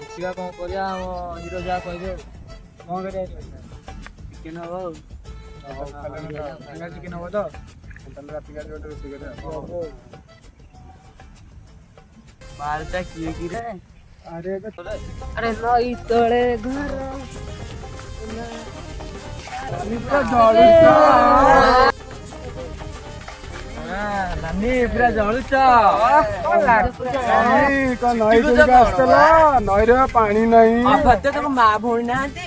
ଦେଖିବା କଣ କରିବା, ଆମ ହିରୋ ଯାହା କହିବେ। କଣ କରିବା? ଚିକେନ ହବ ଆଉ ଚିକେନ ହବ ତ। ତାହେଲେ ରାତିକି ଆଜି ଗୋଟେ ରୋଷେଇ କରିବା। ମାଲଟା କିଏ କିରେ? ଆରେ ଆରେ, ନଈ ତଳେ ଘର। ପୁରା ଜଳୁଛ। ନାନୀ, ପୁରା ଜଳୁଛ। କଣ ନଈ କୂଳକୁ ଆସିଥିଲ? ନଈରେ ପାଣି ନାହିଁ। ତମ ମା ଭଉଣୀ ନାହାନ୍ତି?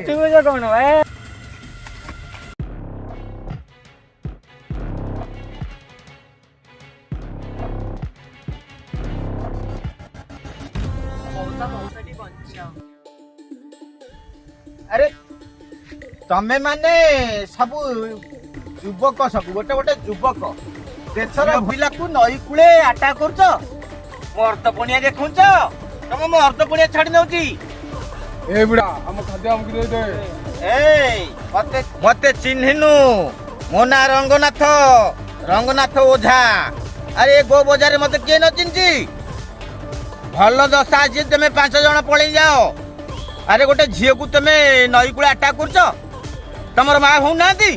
ଛିଟୁଛ କଣ ଏ? ଆରେ, ତମେ ମାନେ ସବୁ ଯୁବକ, ସବୁ ଗୋଟେ ଗୋଟେ ଯୁବକ, ଦେଶର ପିଲାକୁ ନଈ କୂଳେ ଆଟାକ କରୁଛ, ମର୍ଦ୍ଦ ପଣିଆ ଦେଖୁଛ। ତମ ମର୍ଦ୍ଦ ପଣିଆ ଛାଡି ନଉଛି। ଏ ବୁଢା, ଆମ ଖାଦ୍ୟ ଆମକୁ ଦେଇଦେ। ଏଇ, ମତେ ଚିହ୍ନିନୁ? ମୋ ନାଁ ରଙ୍ଗନାଥ, ରଙ୍ଗନାଥ ଓଝା। ଆରେ, ଏ ଗୋ ବଜାରରେ ମତେ କିଏ ନ ଚିହ୍ନିଛି? ଭଲ ଦଶା ଅଛି, ତମେ ପାଞ୍ଚ ଜଣ ପଳେଇ ଯାଅ। ଆରେ, ଗୋଟେ ଝିଅକୁ ତମେ ନଈ କୂଳେ ଆଟାକ କରୁଛ, ତମର ମା ହଉନାହାନ୍ତି?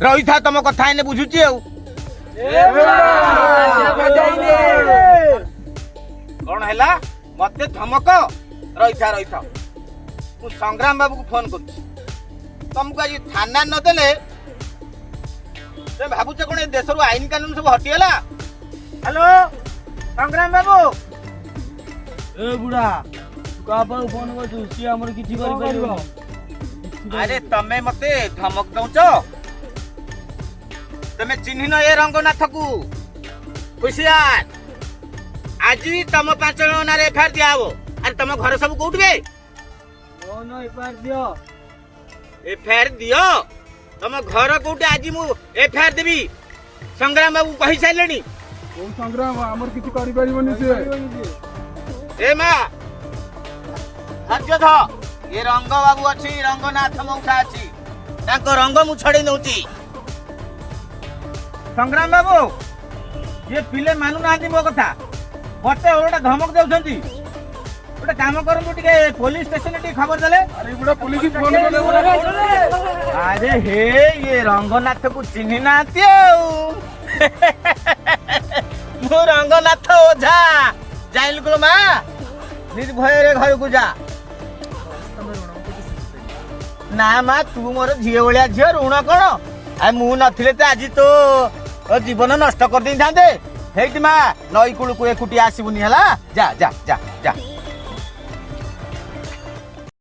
ରହିଥା, ତମ କଥା ଏନେ ବୁଝୁଛି। ଆଉ କଣ ହେଲା? ମତେ ଧମକ? ରହିଥା ରହିଥା, ମୁଁ ସଂଗ୍ରାମ ବାବୁକୁ ଫୋନ କରୁଛି। ତମକୁ ଆଜି ଥାନା ନଦେଲେ। ତମେ ଭାବୁଛ କଣ ଏ ଦେଶରୁ ଆଇନ କାନୁନ ସବୁ ହଟିଗଲା? ହ୍ୟାଲୋ, ସଂଗ୍ରାମ ବାବୁ। ଏ ବୁଢା, ତୁ କାହା ପାଖକୁ ଫୋନ କରୁଛୁ? ସିଏ ଆମର କିଛି କରିପାରିବ? ଆରେ, ତମେ ମତେ ଧମକ ଦଉଛ? ତମେ ଚିହ୍ନିନ ଏ ରଙ୍ଗନାଥକୁ। ହୁସିଆର, ଆଜି ତମ ପାଞ୍ଚ ଜଣ ନାଁରେ ଏଫଆଇଆର ଦିଆହବ। ଆରେ, ତମ ଘର ସବୁ କୋଉଠି ବେ? ଏଫଆଇଆର ଦିଅ। ଏଫଆଇଆର ଦିଅ। ତମ ଘର କୋଉଠି? ଆଜି ମୁଁ ଏଫଆଇଆର ଦେବି, ସଂଗ୍ରାମ ବାବୁ କହିସାରିଲେଣି। କୋଉ ସଂଗ୍ରାମ? ଆମର କିଛି କରିପାରିବନି ସିଏ। ଏ ମା, ଧୈର୍ଯ୍ୟ ଧ। ଏ ରଙ୍ଗ ବାବୁ ଅଛି, ରଙ୍ଗନାଥ ମଉସା ଅଛି, ତାଙ୍କ ରଙ୍ଗ ମୁଁ ଛଡେଇ ନଉଛି। ସଂଗ୍ରାମ ବାବୁ, ଇଏ ପିଲେ ମାନୁନାହାନ୍ତି ମୋ କଥା, ମତେ ଓଲଟା ଧମକ ଦଉଛନ୍ତି। ଗୋଟେ କାମ କରନ୍ତୁ, ଟିକେ ପୋଲିସ ଷ୍ଟେସନରେ ଟିକେ ଖବର ଦେଲେ। ଆରେ ବୁଢା, ପୋଲିସ ଫୋନ କଲେ। ଆରେ ହେ, ଇଏ ରଙ୍ଗନାଥକୁ ଚିହ୍ନି ନାହାନ୍ତି ଆଉ। ମୁଁ ରଙ୍ଗନାଥ ଓଝା। ଯାଇଲୁ କୁଲ ମା, ନିର୍ଭୟରେ ଘରକୁ ଯା। ନା ମା, ତୁ ମୋର ଝିଅ ଭଳିଆ ଝିଅ, ଋଣ କଣ? ଆଉ ମୁଁ ନଥିଲେ ତ ଆଜି ତୋ ଜୀବନ ନଷ୍ଟ କରିଦେଇଥାନ୍ତେ। ହେଇଟି ମା, ନଈ କୂଳକୁ ଏକୁଟିଆ ଆସିବୁନି, ହେଲା? ଯା ଯା ଯା ଯା।